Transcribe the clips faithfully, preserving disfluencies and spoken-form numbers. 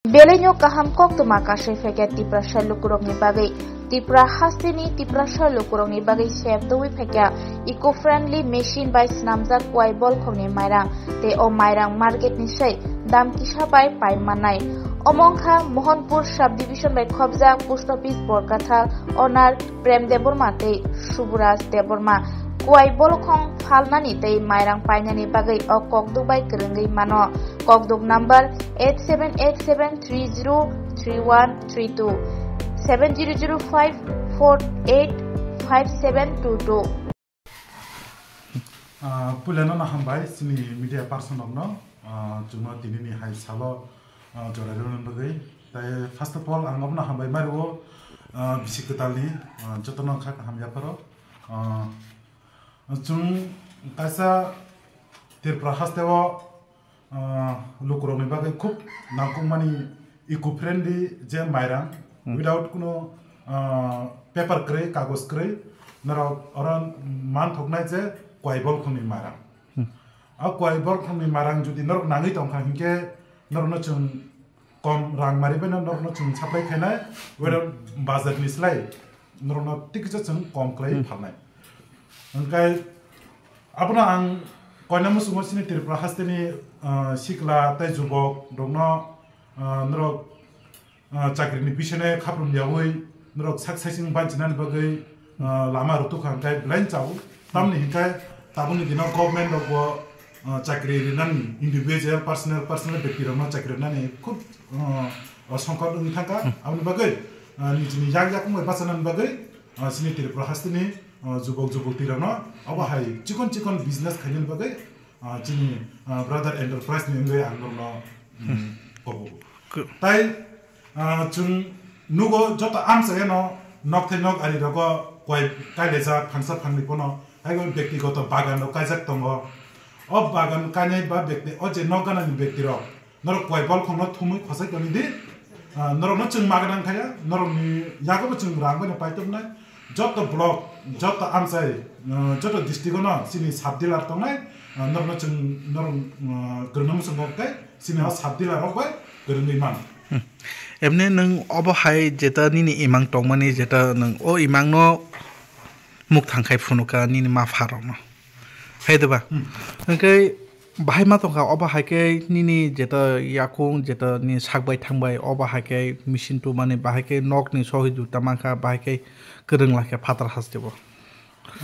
Belai no kaham koktwma kasui phaikha Tiprasa lukurokni bagwi. Tipra hasteni Tiprasa lukurokni bagwi sep twiwi phaikha eco-friendly machine bai swnamjak kuai bolkhongni mairang tei o mairang market ni sai dam kisa bai pai mannai. Omo wngkha Mohanpur subdivision bai khobjak post office Borkathal owner Prem Debbarma tei Subraj Debbarma. Kuai bolkhong phalnani tei mairang painani bagwi o kokduk bai kwrwngwi mano. Kokduk number eight seven eight seven three zero three one three two, seven zero zero five four eight five seven two two. Ah, puilano no hambai chini media person rokno, ah, chwngno tinini hai salo, ah, jorai rwna bagwi. Tai first of all ang abono hambai mario, ah, bisi kwtalni, ah, jotono kha kaham yapharo. Ah, chwng kaisa Tripura hasteo ah, lukurokni bagwi khub nangkukmani eco-friendly je mairang, Hmm. without kuno, ah, paper kwrwi, kagoj kwrwi, norok oro manthoknai je kuai bolkhongni mairang. Hmm. A kuai bolkhongni mairang jodi norok nangwi tongkha hinkhe norokno chwng kom rang mari baino norokno chwng supply khainai, whether budget ni slai norokno tikisa chwng kom khlai Hmm. phalnai. Hwnkhe abono ang koina muchungo chini Tripura hasteni, ah, sikla tei jubok rokno, ah, norok, ah, chakrini bisene khaprum yaui norok sak saising banchinani bagwi, ah, lama rwtwkha hwnkhe belai chao. Tamni hinkhe tabukni dino government rokbo, ah, chakri rinani individual personal, personal bekti rokno chakri rinani khub, ah, songkot wngwi thangkha. Aboni bagwi, ah, nijini yak yakung bai bachanani bagwi, ah, chini Tripura hasteni, ah, jubok jubok tirokno abo hai chikon chikon business khainani bagwi, ah, chini, ah, brother enterprise ni wngwi ang norokno, mm, kobogo. Kw- Tai, ah, chwng nugo joto amchaino nokthai nok ari rogo koi kailesa phangsa phangni pono hai bektigoto bagan rok kaijak tongo. O bagan kainai ba bekti, o je nok ganani bekti rok norok koi bolkhongno thumwi khosai tongdi. Ah, norokno chwng magadang khaya, norokni yagobo chwng rang bai paitoknai. Joto block, joto amchai, ah, joto district-o no chini sub dealer tongnai, ah, norokno chwng norok, ah, kwrwngno muchung kha khe chini o sub dealer rok bai kwrwngwi man. Hmm. Emne nwng obo hai jeta nini imang tongmani jeta nwng o imangno muk thangkhai phunukha nini ma pha rokno. Hai diba? Hmm. Hwnkhe bahai ma tongkha, obo hai khe nini jeta yakung, jeta ni sak bai thang bai, obo hai khe machine tumani, bahai khe nok ni sohi juta mankha, bahai khe kwrwng lai khe phatar hasteo.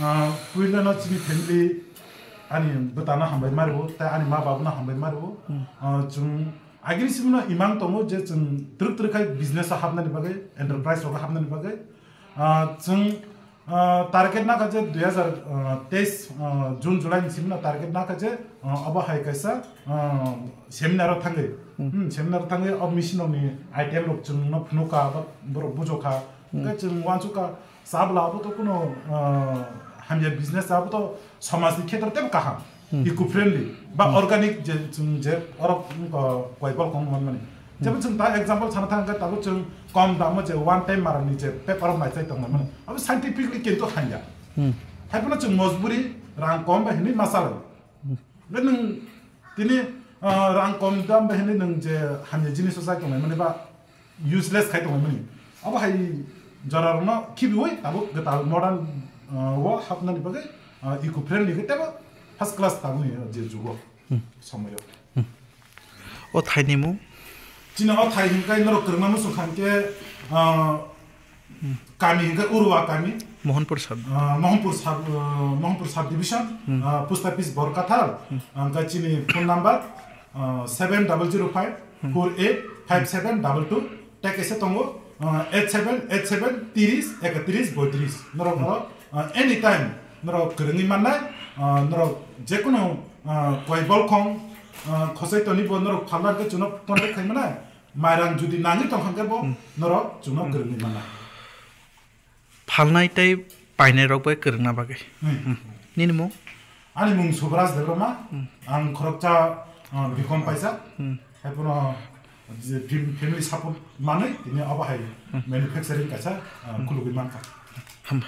Ah, puila no chini family ani bwtano hambai mario, tei ani ma babu no hambai mario. Hmm. Ah, chwng agini simi no imang tongo je chwng twrwk twrwk khai business o hapnani bagwi, enterprise rogo hapnani bagwi. Ah, chwng Ah, target nakha je dui hazar teis, ah, June, July ni simi no target nakha je, ah, abo hai kaisa, ah, seminar o thangwi. Hmm. Hmm, seminar o thangwi o machine rok ni item rok chwng no phunukha, abo borok bujokha. Hmm. Hwnkhe chwng uansukha, chabla abo to kuno, ah, hamya business, abo to somaj ni khetre tebo kaham. Hmm. Eco friendly ba Hmm. organic je chwng je orok, ah, koi bol kong manmani. Hmm. Jemon chwng ta example sana thang khe tabuk chwng kom damo je one time marani je paper o mai chai tong mani. Abo scientifically kintu hanya. Hmm. Haiphano chwng mojburi rang kom bai hinwi ma salai. Hmm. Hwnkhe nwng tini, ah, rang kom dam bai hinwi nwng je hamya jinis o chai tong mani ba useless khai tong mani. Abo hai jora rokno khibiwi tabuk kwtal modern, ah, o hapnani bagwi, ah, eco friendly khe tebo first class tabukni je jugo. Hmm. Somoyo. Hmm. O thaini mung? Chini o thai hinkai norok kwrwngma muchung khan khe, ah, Hmm. kami hinkai Urua kami. Mohanpur sub. Ah, Mohanpur sub, ah, Mohanpur sub division, Hmm. ah, post office Borkathal, Hmm. ah, hingkai chini phone number, ah, seven double zero five four eight five seven double two, tei kaisa tongo, ah, eight seven eight seven tris ekatris boitris. Norok Hmm. oro, ah, anytime norok kwrwngwi mannai, ah, norok jekunu, ah, koi bolkhong, ah, khosai tonibo norok phalna khe chwngno contact khai mannai, mairang jodi nangwi tongkha khe bo Hmm. norok chwngno Hmm. kwrwngwi mannai. Phalnai tei painai rok bai kwrwngna bagwi. Hmm. Hmm. Nini mung? Ani mung Subraj Debbarma, Hmm. ang khoroksa, ah, bikom paisa. Hmm. Haiphano je fam-, family support manwi tini abo hai Hmm. manufacturing kaisa, ah, Hmm. khulugwi mankha. Hamba.